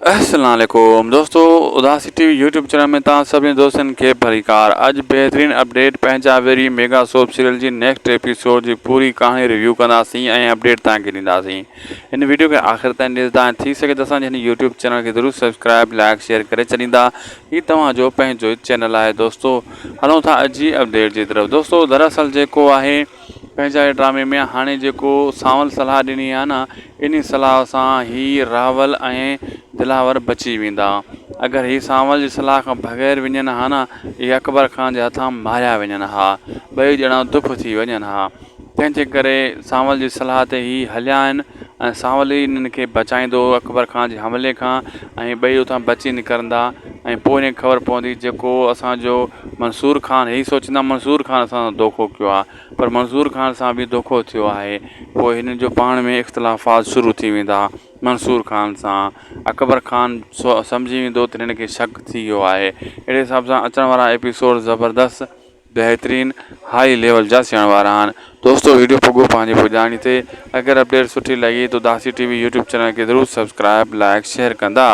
السلام عليڪم دوستو Udasi T V YouTube channel ۾ توهان سڀني دوستن کي ڀليڪار اڄ بهترين اپڊيٽ پنهنجا ويري ميگا سوپ سيريل جي نيڪسٽ ايپيسوڊ جي پوري ڪهاڻي ريويو ڪنداسين ۽ اپڊيٽ توهان کي ڏينداسين هن ويڊيو کي آخر تائين ڏسندا ۽ ٿي سگهي ته اسان جي هن يوٽيوب چينل کي ضرور سبسڪرائب لائڪ شيئر ڪري ڇڏيندا هي توهان جو پنهنجو چينل آهي دوستو هلون ٿا اڄ جي اپڊيٽ جي طرف دوستو دراصل جيڪو آهي پنهنجا هي ڊرامي ۾ هاڻي جيڪو سانول صلاح ڏني آهي نه انهي صلاح سان هي راول ۽ دلاور بچي ويندا اگر هي سانول جي صلاح کان بغير وڃن ها نه اهي اڪبر خان جي هٿان ماريا وڃن ها ٻئي ڄڻا دڦ ٿي وڃن ها تنهن جي ڪري سانول جي صلاح تي هي هليا آهن ۽ سانول ئي انهن کي بچائيندو اڪبر خان جي حملي کان ۽ ٻئي اتان بچي نڪرندا ۽ پوء انهن کي خبر پوندي جيڪو اسان جو منصور خان هي سوچيندا منصور خان اسان سان دوکو ڪيو آهي پر منصور خان سان به دوکو ٿيو آهي پوء هنن جو پاڻ ۾ اختلافات شروع ٿي ويندا منصور خان سان اڪبر خان سمجهي ويندو ته هنن کي شڪ ٿي ويو آهي اهڙي حساب سان اچڻ وارا ايپيسوڊ زبردست بهترين هائي ليول جا ٿيڻ وارا آهن دوستو ويڊيو پڳو پنهنجي پڄاڻي تي اگر اپڊيٽ سٺي لڳي ته Udasi T V YouTube channel کي ضرور سبسڪرائب لائڪ شيئر ڪندا.